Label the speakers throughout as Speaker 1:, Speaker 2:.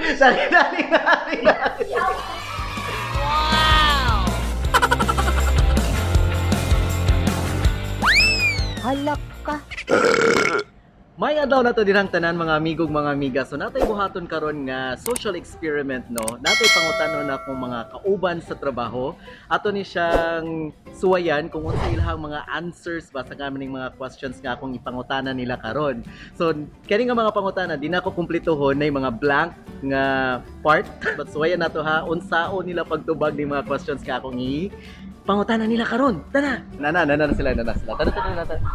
Speaker 1: Dali, dali, dali, dali.
Speaker 2: Halak ka.
Speaker 1: May adlaw na to dirhang tanan, mga amigog, mga amiga. So natay buhaton karon nga social experiment, no. Natay pangutanon na kung mga kauban sa trabaho. Ato ni siyang suwayan kung unsa ilahang mga answers ba sa kami ning mga questions nga akong ipangutana nila karon. So kani nga mga pangutana di na ko kumpletohon na mga blank nga part. But suwayan nato ha unsao nila pagtubag ning mga questions nga akong i pangutana nila karon. Tana. Nana nana na sila, nana sila. Tana, tana, tana.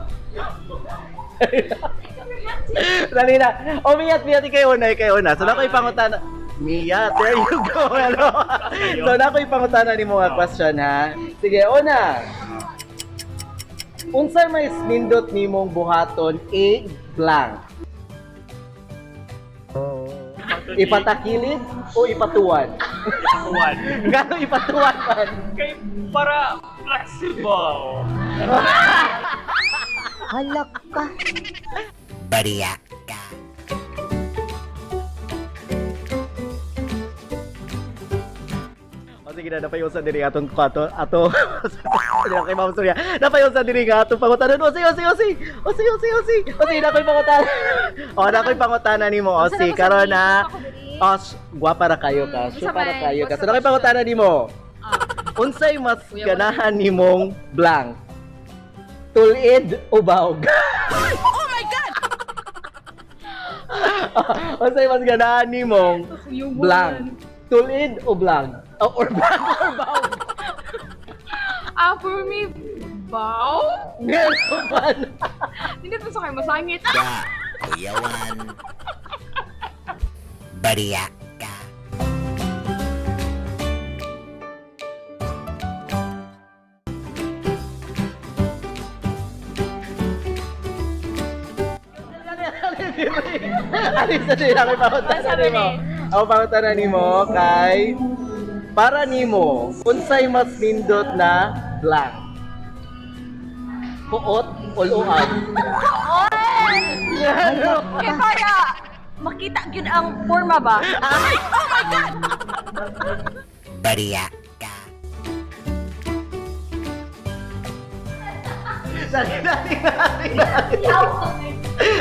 Speaker 1: Dali na. O, Miyat, Miyat, ikaw una, ikaw una. So, nako'y pangutana. Miyat, there you go. Ano? So, nako'y pangutana ni mga question, ha? Sige, una. Unsay may nindot nimong buhaton a blank? Ipatakilid o ipatuan?
Speaker 3: Ipatuan.
Speaker 1: Gano ipatuan man?
Speaker 3: Kay para flexible.
Speaker 2: Halak ka.
Speaker 4: Bariak ka.
Speaker 1: O sige na, napayusa diri atong kwato, ato. Sige kay Ma'am Surya. Napayusa diri nga atong pangutanan. Osi, osi, osi. Osi, osi, osi. Osi, nakoy pangutana. O, nakoy pangutana nimo. Osi, karon na. Os, gwapa ra kayo ka.
Speaker 5: Mm,
Speaker 1: Sure para
Speaker 5: sabay.
Speaker 1: kayo ka. So
Speaker 5: Basta
Speaker 1: nakoy
Speaker 5: basta.
Speaker 1: pangutana nimo.
Speaker 5: Ah.
Speaker 1: Unsay mas
Speaker 5: Kuya,
Speaker 1: ganahan nimong blank? Tulid o bawg?
Speaker 5: Oh my God!
Speaker 1: Unsay mas ganahan nimong blank? Tulid o blank? Or blank or bawg?
Speaker 5: Ah, for me, bow?
Speaker 1: Ganun man.
Speaker 5: Hindi to sa kayo masangit.
Speaker 4: Da. Kuyawan. Bariak ka.
Speaker 1: Alis na siya kay pangutana
Speaker 5: Sabi
Speaker 1: nimo. Ang pangutana nimo kay para nimo unsay mas nindot na blank? Puot o luag? Ano?
Speaker 5: Kaya para makita gyud ang forma ba? Oh my God!
Speaker 4: Bariak ka.
Speaker 1: Dali, dali, dali, dali.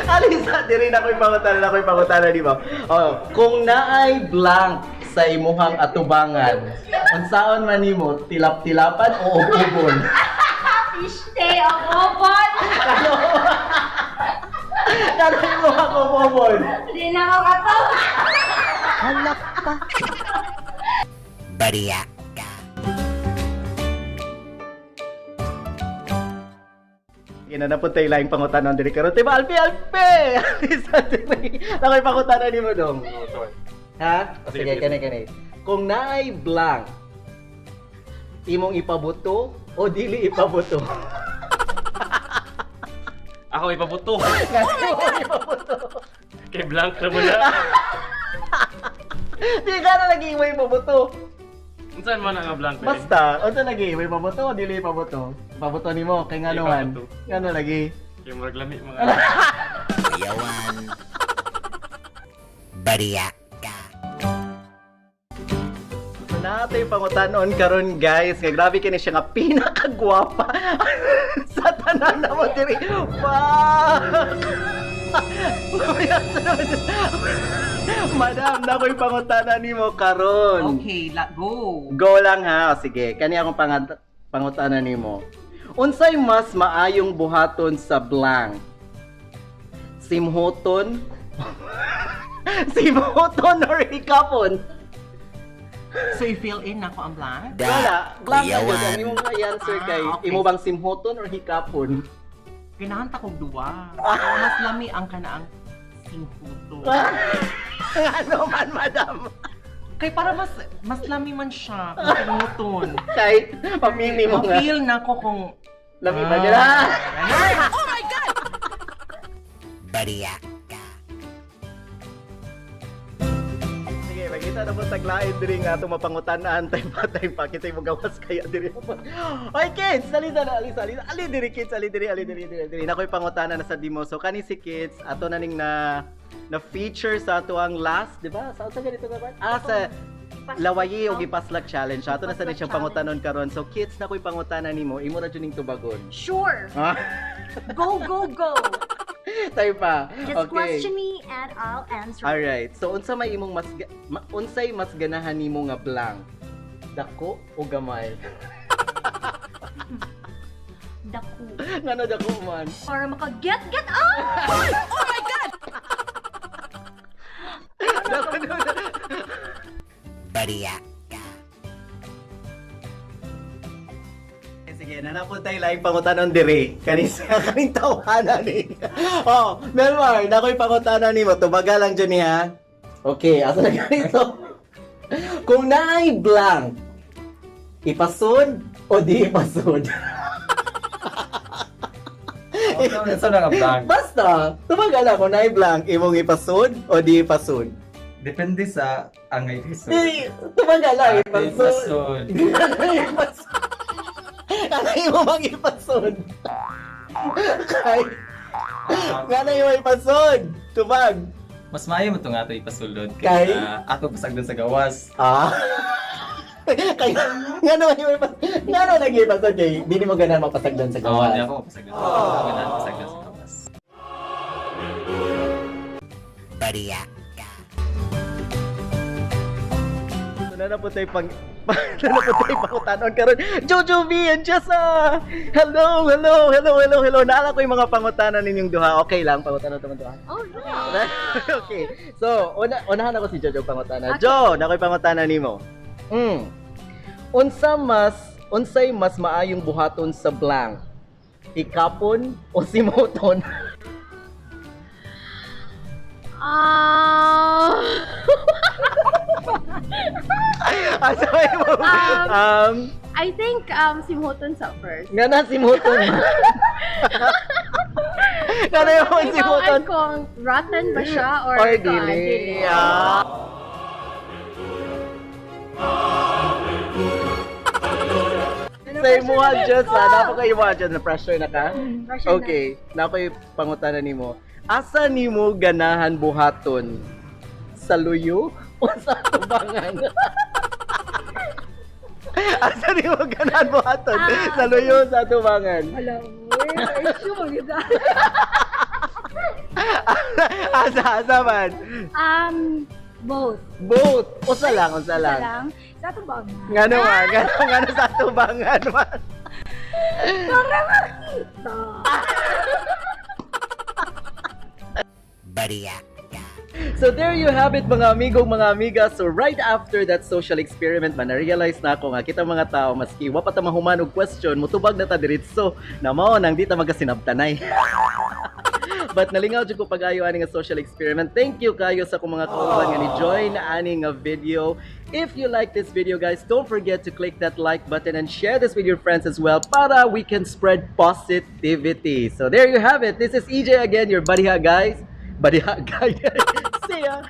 Speaker 1: Alis na, diri na ko'y pangutana na ko'y pangutana nimo. Oh, kung naay blank sa imuhang atubangan, unsaon man nimo, tilap-tilapan o ubon?
Speaker 5: Stay ang obon!
Speaker 1: Kano imo ako ubon?
Speaker 5: Hindi na ako katawa.
Speaker 2: Halak ka.
Speaker 4: Bariak ka.
Speaker 1: Ina na po tayo laing pangutana diri karon. Tiba Alpi Alpi. Alisa diri. Nakoy pangutana nimo dong. Ha? O, sige,
Speaker 3: Sige, sige.
Speaker 1: kani kani. Kung naay blank, imong ipabuto o dili ipabuto?
Speaker 3: Ako ipabuto.
Speaker 1: Oh my God! Ipabuto.
Speaker 3: Kay blank na mo na.
Speaker 1: Di ka na lagi imo ipabuto.
Speaker 3: Unsan man ang blank ba?
Speaker 1: Basta, unsa lagi imo ipabuto o dili ipabuto? Ipabuto nimo kay ngano man.
Speaker 3: Ipabuto.
Speaker 1: Ngano lagi?
Speaker 3: Kay murag lami mga.
Speaker 4: Kuyawan. Bariak ka.
Speaker 1: So natay pangutanon karon, guys, kay grabe kini siya nga pinakagwapa sa tanan na mo diri. Fuck! Madam, nakoy pangutana nimo karon.
Speaker 6: Okay, la go.
Speaker 1: Go lang ha. O, sige, kani akong pangutana nimo. Unsay mas maayong buhaton sa blank? Simhoton? Simhoton or hikapon?
Speaker 6: So, i-fill in na ako ang blank?
Speaker 4: Da.
Speaker 1: Wala, blank na yun. Ang
Speaker 4: Kuyawan.
Speaker 1: imong i-answer kay,
Speaker 6: Ah, okay.
Speaker 1: imo bang simhoton or hikapon?
Speaker 6: Ganahan ta kog duwa. Pero mas lami ang kanaang singhuto.
Speaker 1: Ano man, madam?
Speaker 6: Kay para mas mas lami man siya kung singhuton.
Speaker 1: Kay, pamili mo nga.
Speaker 6: Ma-feel na ko kung
Speaker 1: Lami ba dyan? Ah!
Speaker 4: Bariak ka.
Speaker 1: Sige, magkita na po taglain diri nga itong mapangutanaan tayo pa kita mo gawas kaya diri. Oy kids, dali dali ali ali ali diri kids, ali diri ali diri diri diri. Nakoy pangutana na sa dimo. So kani si kids ato na ning na na feature sa ato ang last, di ba? Sa ganito ka ba? Ah, sa Lawayi o Gipaslak Challenge. Ato na sa ni siyang pangutanon karon. So kids na ko'y pangutana nimo, imo ra jud ning tubagon.
Speaker 5: Sure.
Speaker 1: Ah,
Speaker 5: Go, go, go.
Speaker 1: tayo pa.
Speaker 5: Just
Speaker 1: Okay.
Speaker 5: question me and I'll answer.
Speaker 1: Alright. So unsa may imong mas unsay mas ganahan nimo nga blank? Dako o gamay?
Speaker 5: Daku.
Speaker 1: Ngano dako man?
Speaker 5: Para maka-get, get up! Oh my God!
Speaker 1: Dako, dako.
Speaker 4: Bariya ka.
Speaker 1: Sige, nanapon tayo laing pangutanon dire. Kanin sa kaning tawhana ni. Oh, Melmar, nakoy pangutana nimo. Tubaga lang jud niya. Okay, asa na ganito? Kung naay blank, ipasod o di ipasod?
Speaker 7: Unsa na nga blank?
Speaker 1: Basta, tubaga lang kung naay blank, imong ipasod o di ipasod.
Speaker 7: Depende sa angay lisod.
Speaker 1: Di, tubaga lang, ipasod.
Speaker 7: Ipasod.
Speaker 1: Ipasod. Ano yung mang ipasod? Kay, nga na yung ipasod. Tubag.
Speaker 7: Mas maayo mo to nga to ipasulod
Speaker 1: Kay?
Speaker 7: kay ako pasagdan sa gawas.
Speaker 1: Ah. Kay, nga naman yung ipasod. Nga naman lagi ipasod kay, di mo ganahan mapasagdan sa
Speaker 7: Oo,
Speaker 1: gawas.
Speaker 7: di ako pasagdan sa gawas. Ako ganahan pasagdan sa gawas.
Speaker 4: Bariya ka.
Speaker 1: So, na po tayo pang na po tayo pangutanon karon. Jojo V and Jessa! Hello, hello, hello, hello, hello. Naala ko yung mga pangutanan ninyong duha. Okay lang, pangutanan naman duha.
Speaker 5: Oh, yeah.
Speaker 1: Okay. So, unahan ako si Jojo pangutana. Jo, nakoy pangutana nimo. Unsa mas unsay mas maayong buhaton sa blank? Ikapon o simuton?
Speaker 5: Ah.
Speaker 1: Asa may mo?
Speaker 5: I think simhoton sa first.
Speaker 1: Nga na simuton. Nga na yung simuton.
Speaker 5: Kung rotten ba siya or,
Speaker 1: Or dili. Ah. Sa imuha dyan sa, napaka imuha dyan, na-pressure na ka?
Speaker 5: Pressure na.
Speaker 1: Okay, nakoy pangutana nimo. Asa nimo ganahan buhaton? Sa luyo o sa tubangan? Asa nimo ganahan buhaton?
Speaker 5: Ah.
Speaker 1: Sa luyo o sa tubangan?
Speaker 5: Wala, where? Sure, you got
Speaker 1: Asa, asa man?
Speaker 5: Both.
Speaker 1: Both. Usa lang, usa
Speaker 5: Isa
Speaker 1: lang.
Speaker 5: lang. Sa tubang.
Speaker 1: Ngano man, ngano, ngano sa tubangan man.
Speaker 5: Para makita.
Speaker 4: Bariya ka.
Speaker 1: So there you have it, mga amigo, mga amiga. So right after that social experiment man, na-realize na ako nga kita mga tao maski wa pa ta mahuman og question, mutubag na ta diretso na mao nang di ta magasinabtanay. But nalingaw jud ko pag-ayo ani nga social experiment. Thank you kayo sa akong mga kauban nga ni join ani nga video. If you like this video, guys, don't forget to click that like button and share this with your friends as well para we can spread positivity. So there you have it. This is EJ again, your buddy ha guys. Buddy ha guy. See ya.